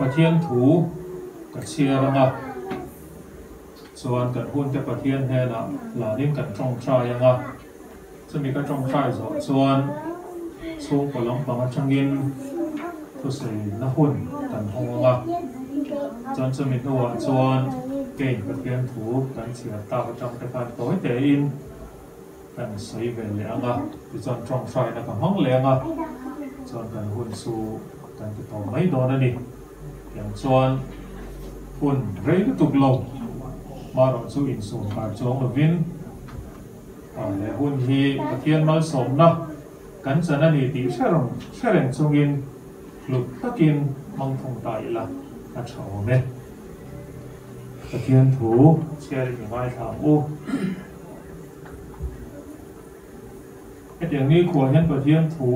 Pathian thu ka chhiar anga chuan kan hunte Pathian hnenah hlanin kan tawngtai anga chumi ka tawngtai zawh chuan chhungkaw lampang atangin thusawi na hun kan hawng anga chuan chumi hnuah chuan keiin Pathian thu kan chhiar tak atang te khan tawi tein Kan sawi ve leh ang a, tichuan tawngtaina ka hmang leh ang a, chuan kan hun chu kan ti tawh mai dawn a ni. Tiang chuan hun rei lutuk lo, hmarawh chu insum kar chuang lovin he hun hi Pathian malsawmna kan chan a ni tih hre reng chungin hlut takin hmang thung ta ila a tha awm e. Pathian thu chhiarin i ngaithla ang u. Hetiang ni khuah hian Pathian thu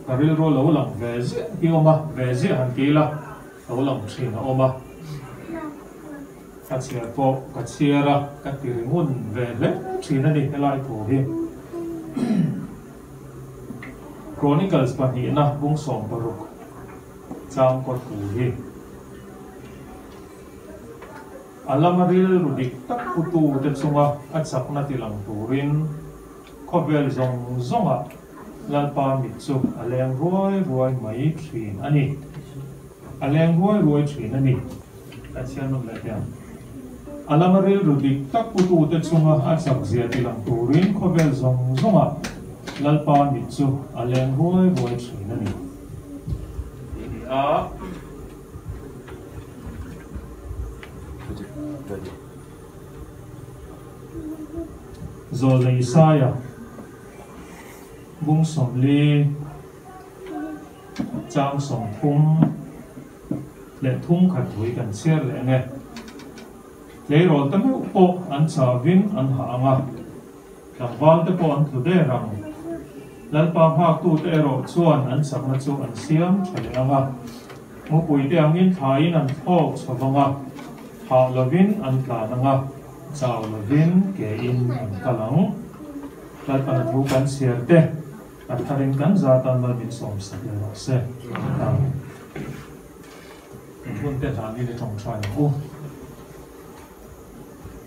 ka rilru lo lang ve ziah hi awm a, ve ziah han ti ila lo lang thin a awm a. Ka chhiar pawh ka chhiar a, ka ti ringun ve hle thin a ni helai thu hi. Chronicles pahnihna bung 16 chang kaw thu hi. A lama rilru dik tak putute chunga a chakna tilang turin khawvel zawng zawngah Lalpa mit chu a leng ruai ruai mai thin a ni. A leng ruai ruai thin a ni. Kan chhiar nawm leh teh ang. A lama rilru dik tak putute chunga a chakzia tilang turin khawvel zawng zawngah Lalpa mit chu a leng ruai ruai thin a ni. Tih a ni a. Zawlei Isaia bung 40 chang 33 khat thui kan chhiar leh ang e. Tleirawl te meuh pawh an chavin an hah ang a, tlangval te pawh an tlu der ang. Lalpa nghaktute erawh chuan an chakna chu an siam tha leh ang a. Mupuite angin thlaiin an thlawk chho vang a, thah lovin an tlan ang a, chau lovin kein an kal ang. Lalpana thu kan chhiar te, a tharin kan zat a mal min sawmsak leh rawh se. Amen. Hun te hlanin i tawngtai ang u.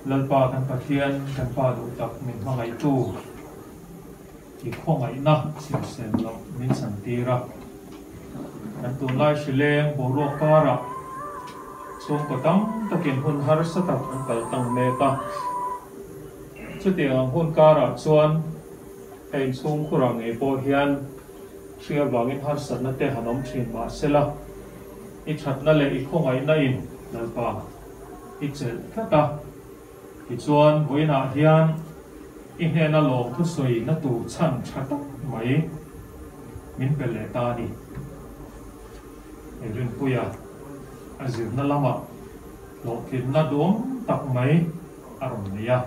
Lalpa kan Pathian, kan Pa duh tak min hmangaihtu, I khawngaihna chhimsem loh min chantir a, kan tunlai hrileng boruak karah chhungkaw tam takin hun harsa tak an kal tlang mek a. Chutiang ang hun karah chuan hei chhungkhurah ngei pawh hian hri avangin harsatna te han awm thin mah sela, i thatna leh i khawngaihna in Lalpa i chelh tlat a. Tichuan, vawiinah hian i hnena lawm thusawi na tur chhan tha tak mai min pe leh ta a ni. Hei Rinpuia a zirna lamah hlawhtlinna duam tak mai a rawn nei a.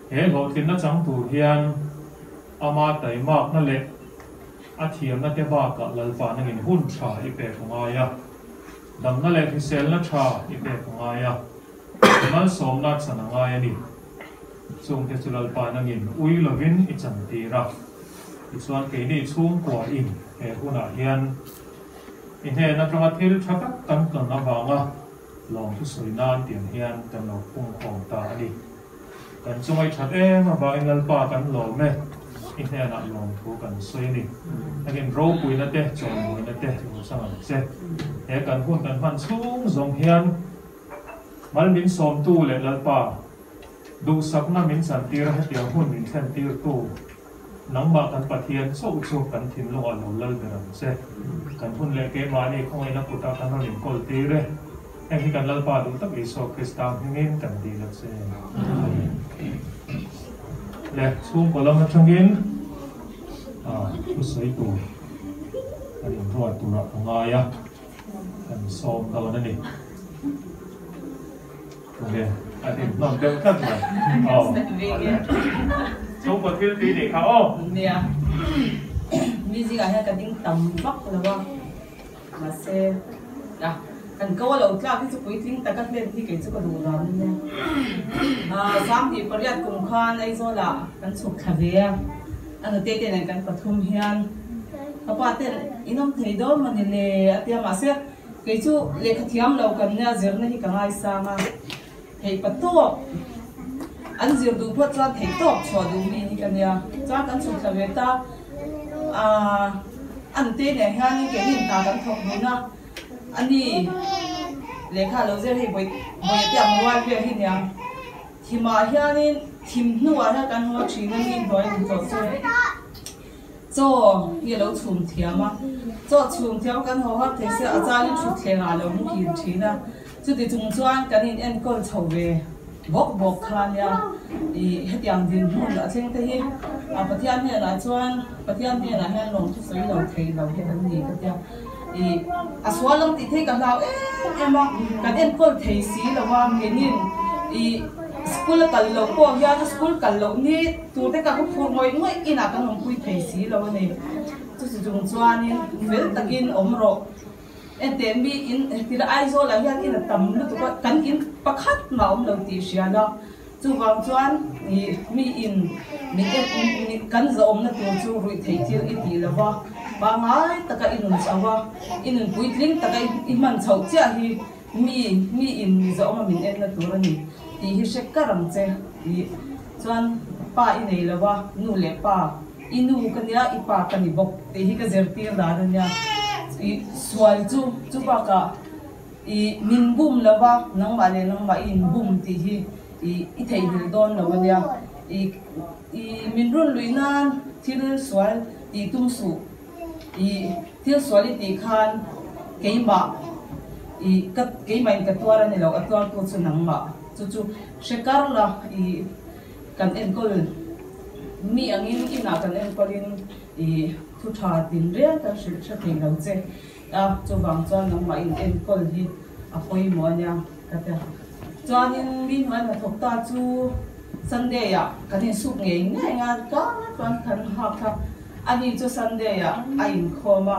He hlawhtlinna chang tur hian ama taimakna leh a thiamna te bakah Lalpa nangin hun tha i pek a ngai a. Damna leh hriselna tha i pek a ngai a, i malsawmna chan a ngai a ni. Chungte chu Lalpa nangin ui lovin i chantir a, tichuan keini chhungkua in he hunah hian i hnen atanga thil tha tak kan tawn avanga lawmthu sawi nan tiang hian kan lo pungkhawm ta a ni. Kan chunga i that em avangin Lalpa kan lawm e, i hnenah lawmthu kan sawi a ni. Hengin ropuina te, chawimawina te lo chang ang che. He kan hun kan hman chhung zawng hian mal min sawmtu leh Lalpa duhsakna min chantir a hetiang hun min thlentirtu nangmah kan Pathian chauh chu kan thinlungah lo lal ber ang che. Kan hun leh keimahni khawngaihna kutah kan rawn inkawl tir e. Heng hi kan Lalpa duh tak Isua Krista hmingin kan dil a che. Amen. Le chhungkaw lam atangin thusawi tur kan inruat turah ka ngai a, kan sawm dawn a ni. Tunge an inhnawm deuh tlat mai. Aw, chhungkaw thil tih nih kha aw. Nia, mi zingah hian ka ding tam vak lo a. Mahse, a, kan ko a lo tlak hi chu puitling taka hlen hi kei chu ka duh dan a nia. A, 28 kum khan Aizawlah kan chhuk thla ve a, a nute te nen kan pathum hian Ka pa ten in awm thei dawn mawni le a tia mahse kei chu lehkha thiam lo kan nia zirna hi ka ngaisang a, theih pa tawp an zir duh phawt chuan theih tawp chhuah duh mi hi ka nia. Chuan kan chhuk thla ve ta aaa an te nen hianin keini hna kan thawk dun a, ani lehkha lo zir hei vawi vawi te ang rual vel hi nia. Thimah hianin thim hnuah hian kan haw thin a ni hnuai in tawh chu chaw hi a lo chhum thiam a, chaw chhum thiam kan haw har thei sia a changin thutthleng ah a lo muhil thin a, chuti chung chuan kan in enkawl chho ve bawk bawk kha nia ih hetiang dinhmun a thleng te hi a Pathian hnenah chuan Pathian hnenah hian lawmthu sawi lo thei lo hi an ni ka tia ih a sual ang tih thei ka hlau em em a kan enkawl thei si lo a keinin ih school a kal loh pawh hian school kal loh ni tur te ka khaw phur ngawih ngawih inah kan awmpui thei si lo a ni chuti chung chuanin fel takin awm rawh enteh mi in tila Aizawl ah hian in a tam lutuk a kan in pakhat mah awm lo tih hria la. Chuvang chuan ih mi in min en kan zawhawmna tur chu ruih theih thil i tih lo va, pangngai taka i nun chho a, i nun puitling taka i hman chhoh chiah hi mi mi in mi zawhawma min enna tur a ni tih hi hre kar ang che ih chuan pa i nei lo va, nu leh pa i nu ka nia i pa ka ni bawk tih hi ka zirtir dan a nia ih sual chu chu bakah. I min bum lo va, nangmah leh nangmah i inbum tih hi i i theihnghilh dawn lo a nia. I i min run luih nan thil sual tih tum suh. I thil sual i tih khan keimah i ka keimah in ka tuar a ni lo, a tuartu chu nangmah. Chu chu hre kar la i kan enkawl mi angin inah kan enkawlin i thu tha tinreng kan hrilh hre thei lo che. A, chuvang chuan nangmah in enkawl hi a pawimawh a nia ka ti a. Chuanin mi hnuai hnathawk ta chu Sunday ah kan insuk ngei ngei a, tlanga chuan kan hak kha. Ani chu Sunday ah a inkhawm a,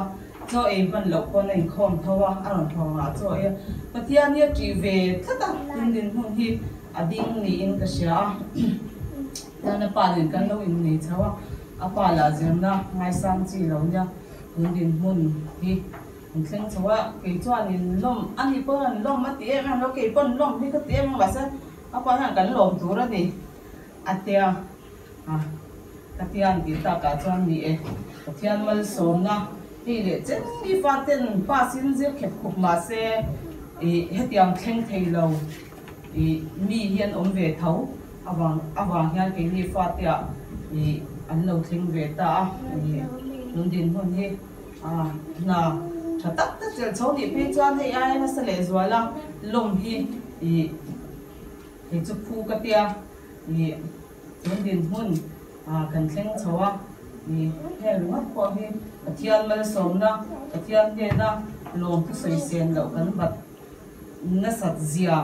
chaw ei hman loh pawn a inkhawm tho a, a rawn thawng ah chaw ei a. Pathian hi a ṭih ve tlat a, tin dinhmun hi a ding niin ka hria a. Chuan a pa nen kan lo innei chho a, a pa lah zirna ngaisang chi lo nia. Tun dinhmun hi an thleng chho a, kei chuanin lawm a ni pawh an lawm a ti em em lo, kei pawn lawm hi ka ti em em mahse a pa hian kan lawm tur a ni a tia a ka tia an tih takah chuan ni e Pathian malsawmna hei leh chen mi faten pass in zir khep khup mahse ih hetiang thleng thei lo ih mi hi an awm ve tho avang avang hian keini fateah ih an lo thleng ve ta a ih tun dinhmun hi ah hna tha tak tak chelh chho nih phei chuan hei aia nasa leh zual a lawm hi ih kei chu phu ka tia ih tun dinhmun ah kan thleng chho a ih heng ringawt pawh hi Pathian malsawmna Pathian hnena lawm thusawi sen loh kan bat Nasat zia,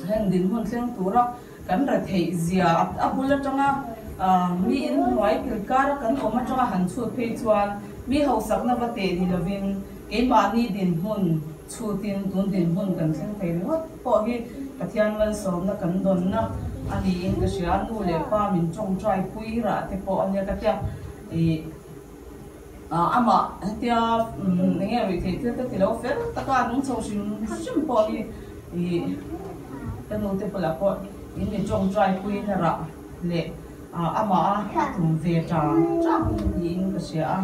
heng dinhmun thleng tura kan retheih zia a bul atanga mi in hnuai kilkara kan awm atanga han chhut phei chuan mi hausakna va teh ni lovin keimahni dinhmun chhutin tun dinhmun kan thleng thei ringawt pawh hi Pathian malsawmna kan dawnna a niin ka hria. Nu leh pa min tawngtai pui rah te pawh a nia ka tia ih. Amah hetia eng nge ruih theih thil ka ti lo fel taka a nung chho hrim hrim pawh hi ih ka nu te bulah pawh in mi tawngtai puiin a rah leh amah a tum ve tang tang niin ka hria a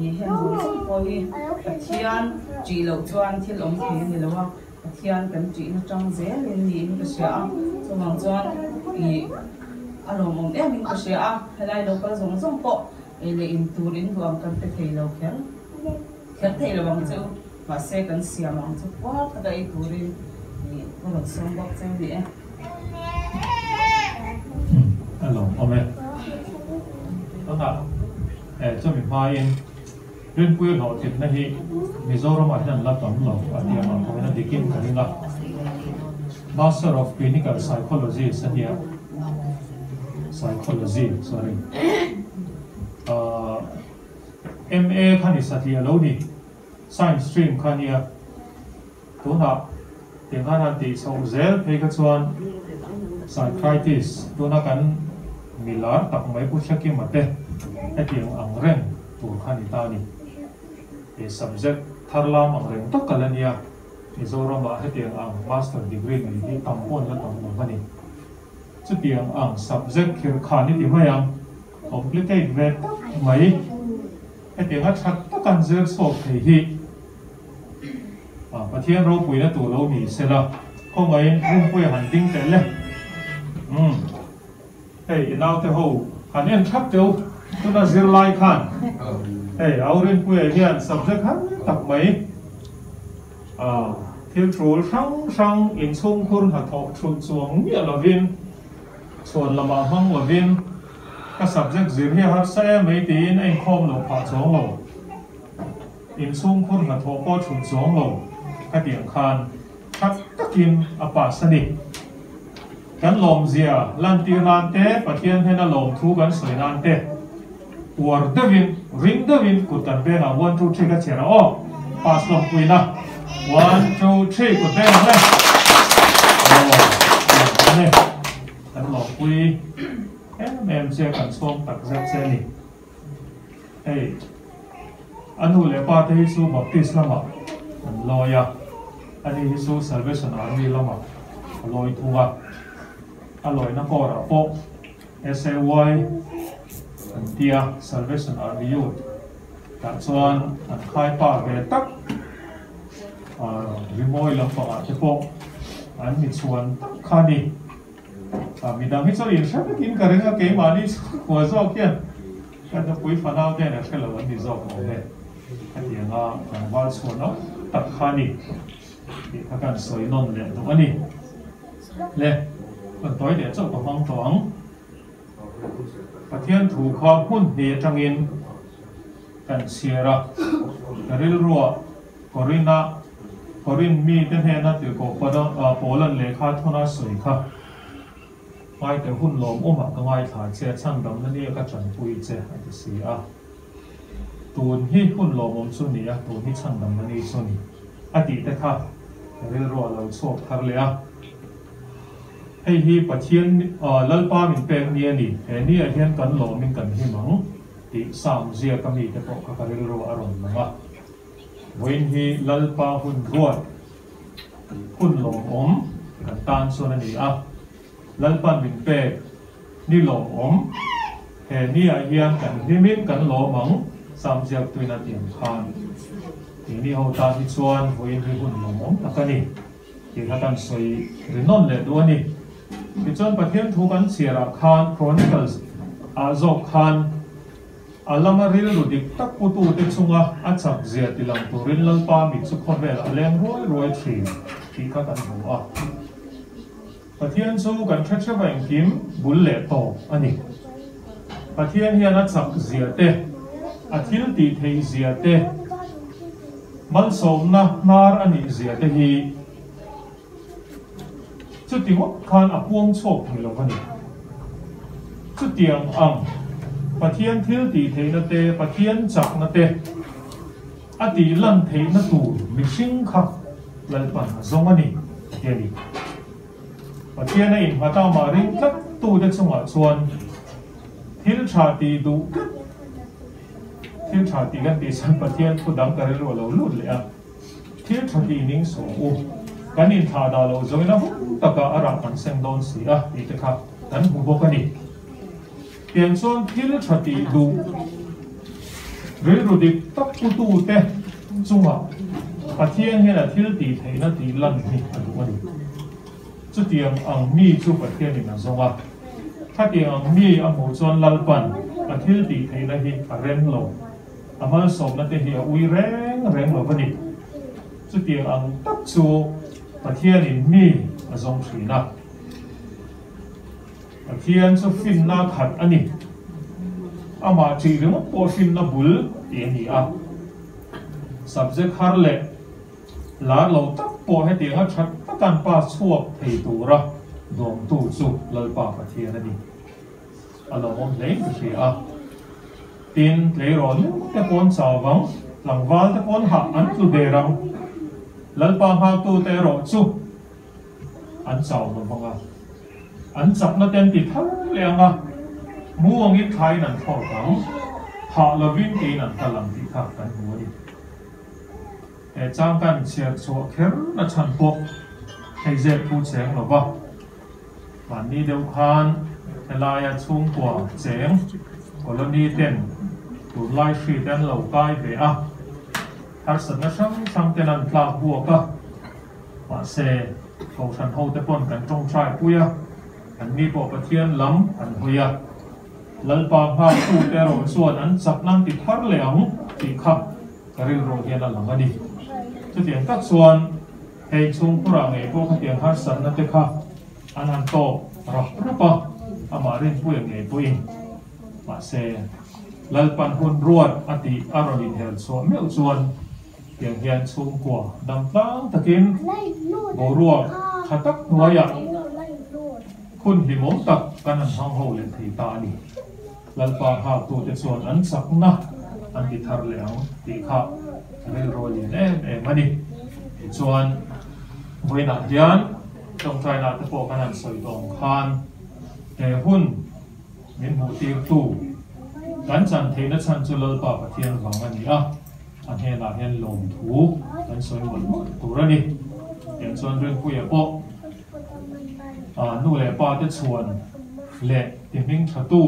ih heng zawng zawng pawh hi Pathian tih loh chuan thil awm thei a ni lo a Pathian kan tihna tang zelin niin ka hria a chuvang chuan ih a lawmawm em in ka hria a helai lo kal zawng zawng pawh Ei leh in tur in duh ang kan pe thei lo kher kher thei lo ang che u, mahse kan siam ang chu puar taka ei turin ih ka rawn sawm bawk che ni e. A lawm awm e. Tunah eh chumi hmain Rinpuia hlawhtlinna hi Mizoramah hian la tam lo a ti ang ah pawhin a dikin ka ring a. Master of Clinical Psychologist a nia. Psychology, sorry. Ahh MA kha ni satliah lo ni. Science stream kha nia. Tunah tiang khan han tih chhoh zel phei kha chuan Psychiatrist tuna kan milar tak mai Pu Hrekima te hetiang ang reng tur kha ni ta a ni. He subject thar lam ang reng tak a la nia. Mizoramah hetiang ang Master degree nei hi tam pawh an la tam lo a ni. Chutiang ang subject khirh khan i ti mai ang, complicate ve tak mai. Hetianga that tak an zir chhuak thei hi Pathian ropuina tur lo ni sela, khawngaihin Rinpuia han ding teh le. Umm. Hei i naute ho han en thap teu tuna zirlai khan hei au Rinpuia hian subject har tak mai thil tul hrang hrang inchhungkhur hnathawh thulh chuang miah lovin chhuan lamah hmang lovin ka subject zir hi a harsa em mai tiin a inkhawm loh phah chuang lo. Inchhungkhur hnathawh pawh thulh chuang lo ka tih ang khan that takin a pass a ni. Kan lawmzia lantir nan te, Pathian hnena lawmthu kan sawi nan te uar deuhin, ring deuhin kut kan veng ang one two three ka chhiar ang aw, pass lawmpuina one two three kut veng ang le. Aw, lawm e. Kan lawmpui em em che kan chhawm tak zet che a ni. Hei a nu leh pa te hi chu Baptist lamah an lawi a, ani hi chu Salvation Army lamah a lawi thung a, a lawina kawrah pawh SAY an tia Salvation Army Youth tah chuan an khai pa ve tak rimawi lampangah te pawh an mi chhuan tak kha a ni. Midang hi chu inhre vekin ka ring a, keimahni chhungkua zawk hian ka nupui fanau te hian a hre lo an ni zawk awm e. Hetianga tlangval chhuan awm tak kha a ni tih kha kan sawi nawn leh duh a ni. Le, kan tawi leh chauh ka hmang tawh ang. Pathian thu kha hmun hnih atangin kan chhiar a, ka rilruah Korin-a Korin mite hnena tirhkoh Paula'n lehkha thawna sawi kha, Ngaite hun lawmawmah ka ngaithla che, chhandamna nia ka chanpui che, a ti si a. Tun hi hun lawmawm chu ni a, tun hi chhandamna ni chu ni, a tih te kha rilru a lo chhuak thar leh a. Hei hi Pathian Lalpa min pek ni a ni, he niah hian kan lawmin kan him ang tih Psalm ziaka mite pawh kha ka rilru a rawn lang a. Vawiin hi Lalpa hun ruat, hun lawmawm kan tan chuan a ni a. Lalpa'n min pek ni lawmawm, he niah hian kan hlimin kan lawm ang, Sam ziaktuin a ti ang khan. Keini ho tan hi chuan vawiin hi hun lawmawm tak a ni tih kha kan sawi ri nawn leh duh a ni. Tichuan Pathian thu kan chhiarah khan Chronicles ah zawk khan, A lama rilru dik tak putute chunga a chak zia tilang turin Lalpa mit chu khawvelah a leng ruai ruai thin tih kha kan hmu a. Pathian chu kan hre theuh a engkim bul leh tawp a ni. Pathian hian a chak zia te, a thil tih theih zia te, malsawmna hnar a nih zia te hi Chuti ngawt khan a puang chhuak thei lo a ni. Chutiang ang Pathian thil tih theihna te, Pathian chakna te a tih lan theihna tur mihring kha Lalpan a zawng a ni ti a ni. Pathian a innghat a, amah ring tlat tute chungah chuan thil tha tih duh tlat, thil tha tih kan tih chuan Pathian thu dang ka rilru a lo lut leh a. Thil tha tih ning sawm u, kan inthlah dah loh zawngin a hun takah a rah kan seng dawn si a tih te kha kan hmu bawk a ni. Tiang chuan thil tha tih duh rilru dik tak putute chungah Pathian hian a thil tih theihna tih lan hi a duh a ni. Chutiang ang mi chu Pathianin a zawng a, khatiang ang mi a hmuh chuan Lalpan a thil tih theihna hi a rem lo. A malsawmna te hi a ui reng reng lo va ni. Chutiang ang tak chu Pathianin mi a zawng thin a. Pathian chu finna khat a ni. Amah ṭih ringawt pawh finna bul tih a ni a. Subject har leh lar lo tak pawh hetianga ṭha taka an pass chhuak thei tura duangtu chu Lalpa Pathian a ni. A lo awm hle in ka hria a. Tin, tleirawl meuh te pawn chau vang, tlangval te pawn hah an tlu der ang. Lalpa nghaktute erawh chu an chau lo vang a. An chakna te an ti thar leh ang a, mu angin thlaiin an thlawk ang, hah lovin keiin an kal ang tih kha kan hmu a ni. He chang kan chhiar chhuah kher na chhan pawh hei zep thu cheng lo va. Mahni deuh khan helaia chhungkua cheng colony ten tunlai hri te an lo kai ve a, harsatna hrang hrang ten an tlak buak a, mahse Kohhran ho te pawn kan tawngtai pui a, anni pawh Pathian lam an hawi a. Lalpa nghaktu te erawh chuan an chak nan ti thar leh ang tih kha ka rilru hian a lang a ni. Chutiang tak chuan hei chhungkhurah ngei pawh khatiang harsatna te kha an han tawk rap rap a, amah rinpuia ngei pawhin. Mahse, Lalpan hun ruat a tih a rawn inher chhuah meuh chuan tiang hian chhungkua dam tlang takin boruak tha tak hnuaiah hun hlimawm tak kan han hmang ho leh thei ta a ni. Lalpa nghaktute chuan an chakna an ti thar leh ang tih kha rilru a lian em em a ni. Tichuan, vawiinah hian tawngtainah te pawh kan han sawi tawh ang khan he hun min hmuhtirtu kan chan theihna chhan chu Lalpa Pathian vang a ni a, a hnenah hian lawmthu kan sawi mawlh mawlh tur a ni. Tiang chuan Rinpuia pawh nu leh pa te chhuan leh ti hming tha tu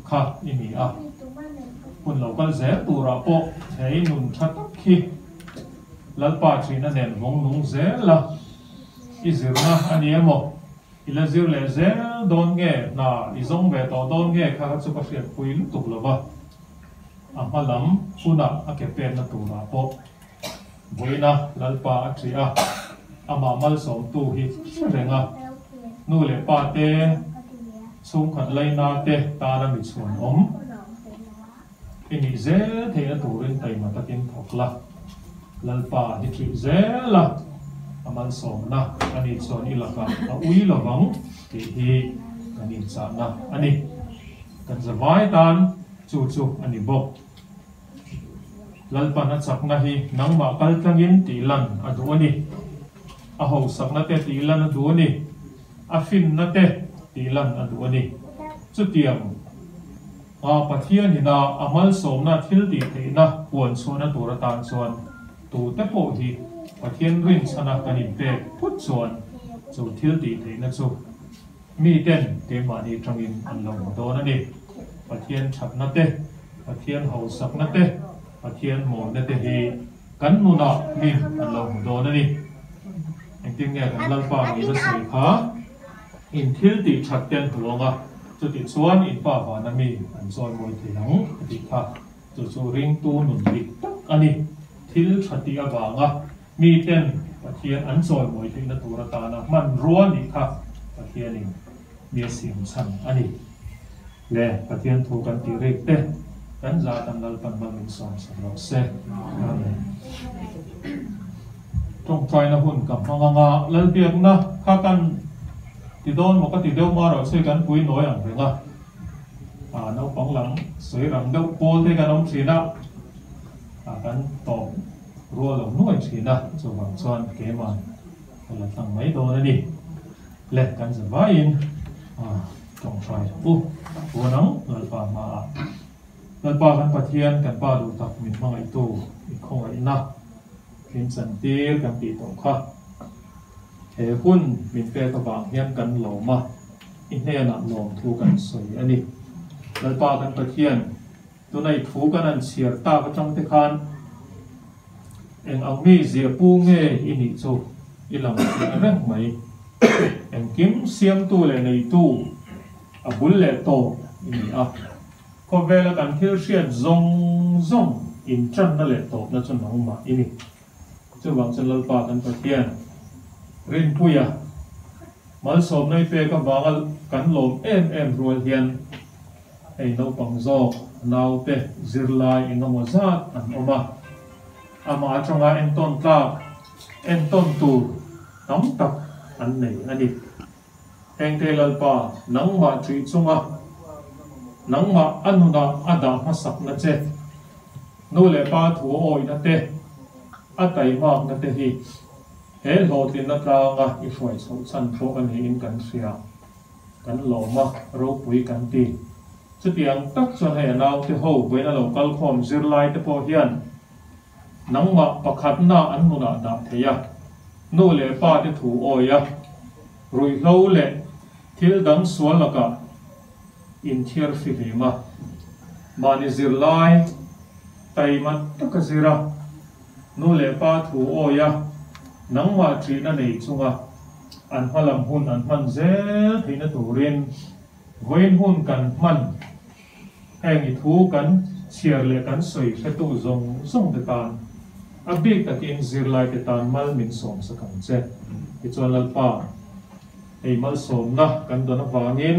kha i ni a, hun lo kal zel turah pawh he i nun tha tak hi Lalpa thihna nen vawng nung zel a, i zirna a ni emaw, i la zir leh zel dawn nge, hna i zawng ve tawh dawn nge kha kha chu ka hriatpui lutuk lo va, a hma lam hunah a ke penna turah pawh Vawiina Lalpa a ṭih a, amah malsawmtu hi hre reng a, nu leh pa te, chhungkhat laina te tana mi chhuan awm i nih zel theihna turin taima takin thawk la. Lalpa hi ṭih zel a, a malsawmna a nih chuan i lakah a ui lovang tih hi kan inchahna a ni. Kan zavai tan chu chu a ni bawk. Lalpan a chakna hi nangmah kal tlangin tih lan a duh a ni. A hausakna te tih lan a duh a ni. A finna te tih lan a duh a ni. Chutiang a Pathian ina a malsawmna thil tih theihna puan chhuahna tur atan chuan tute pawh hi Pathian rinchhana kan inpek phut chuan chu thil tih theihna chu Miten keimahni atangin an lo hmu dawn a ni. Pathian thatna te, Pathian hausakna te, Pathian mawina te hi kan nunah min an lo hmu dawn a ni. Engtin nge kan Lalpa ngei na sawi kha? In thil tih that te an hmu ang a, chutih chuan in Pa vana mi an chawi mawi thei ang a tih kha. Chu chu ringtu nun dik tak a ni. Thil tha tih avanga Miten Pathian an chawimawi theihna tur atana hmanrua nih kha Pathianin mi a siam chhan a ni. Le Pathian thu kan tih rik te kan zat an Lalpan mal min sawm sak rawh se. Amen. Tawngtaina hun ka hmang anga Lalbiakna kha kan ti dawn maw ka ti deuh ma rawh se kan pui nawi ang reng a. Naupang lam sawi rang deuh pawl te kan awm thin a, kan tawp Rual lo nuai thin a, chuvang chuan keimah ka la tlang mai dawn a ni. Le, kan za vaiin tawngtai ang u. Puan ang, Lalpa hmaah. Lalpa kan Pathian, kan Pa duh tak min hmangaihtu i khawngaihna min chantir kan tih tawh kha. He hun min pek avang hian kan lawm a, i hnenah lawmthu kan sawi a ni. Lalpa kan Pathian, Tunai thu kan han chhiar tak atang te khan eng ang mi zia pu nge i nih chu i lang fiah reng mai. Engkim siamtu leh neitu a bul leh tawp i ni a. Khawvela kan thil hriat zawng zawng intanna leh tawpna chu nangmah i ni. Chuvang chuan Lalpa kan Pathian Rinpuia malsawmna i pek avanga kan lawm em em rual hian Hei naupang zawk naute zirlai engemaw zat an awm a, amah atanga entawn tlak entawn tur tam tak an nei a ni. Hengte Lalpa nangmah ṭih chunga nangmah a nunah a dah hmasakna che, nu leh pa thu awihna te, a taimakna te hi he hlawhtlinna tlanga i hruai chhoh chhan pawh a niin kan hria. Kan lawm a, ropui kan ti. Chutiang tak chuan hei a naute ho vawiin a lo kal khawm zirlai te pawh hian Nangmah pakhatna an nunah dah thei a, nu leh pa te thu awi a, ruihhlo leh thil dang sual lakah inthiar fihlim a, mahni zirlai taima taka zir a, nu leh pa thu awi a, nangmah ṭihna nei chunga an hmalam hun an hman zel theihna turin vawiin hun kan hman. Heng i thu kan chhiar leh kan sawi hretu zawng zawng te tan, a bik takin zirlai te tan mal min sawm sak ang che. Tichuan Lalpa, hei malsawmna kan dawn avangin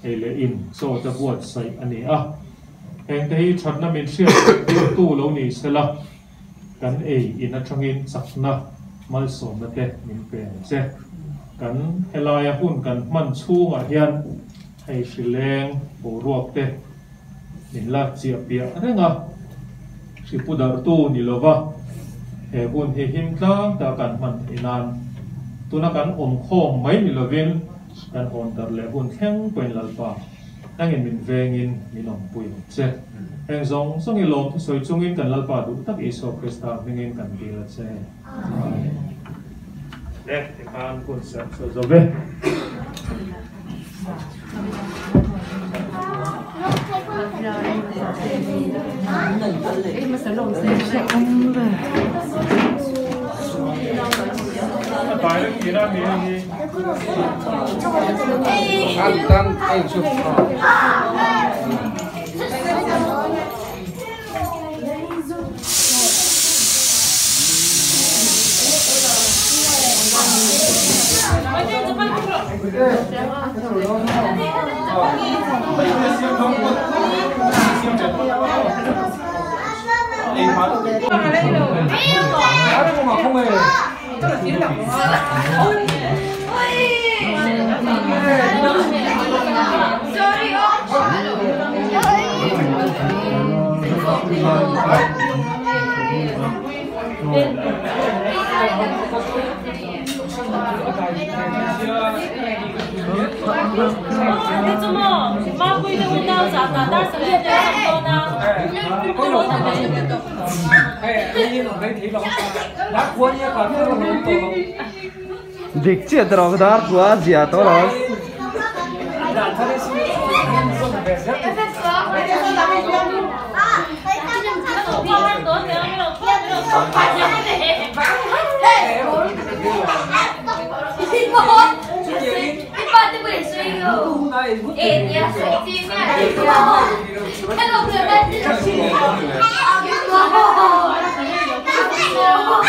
hei leh in chaw te buatsaih a ni a. Heng te hi thatna min hriat tirtu lo ni sela, kan ei in atangin chakna malsawmna te min pe ang che. Kan helaia hun kan hman chhungah hian hei hrileng boruak te min la chiah piah reng a, hripu darhtu ni lova he hun hi him tlang ta kan hman theih nan tuna kan awm khawm mai ni lovin kan hawn darh leh hun thleng pawhin Lalpa nangin min vengin min awmpui ang che. Heng zawng zawng i lawm thusawi chungin kan Lalpa duh tak Isua Krista hmingin kan dil a che. Amen. Le, tikhan hun serh sawi zo ve. Dik chiah te rawh ka dar kua zia tawh lo.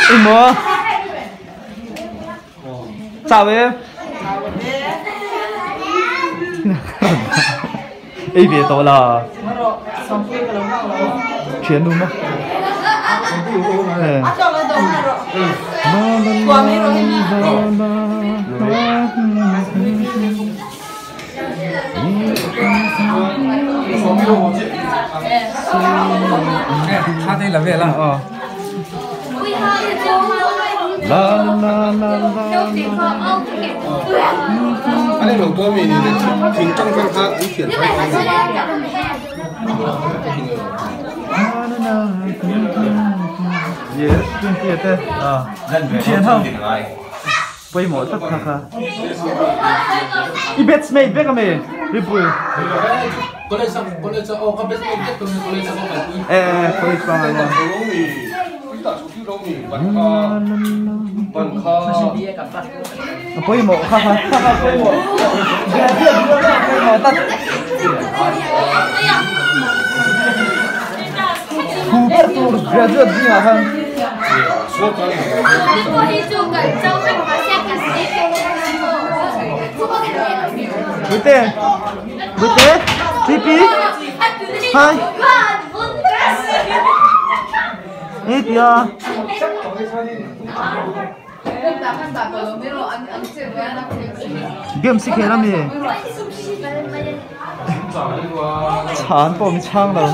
Emaw Chau em? Ei ve tawh la. Thian nu maw? Thian ho pawimawh tak kha kha i batchmate vek ami Ripui e college pangai a pawimawh kha kha kha kha pawimawh pawimawh tak thu ber tur graduate zingah khan Bute Bute Pipi Hi Ê kìa Game si khel ami Chhan pawh mi chhang lo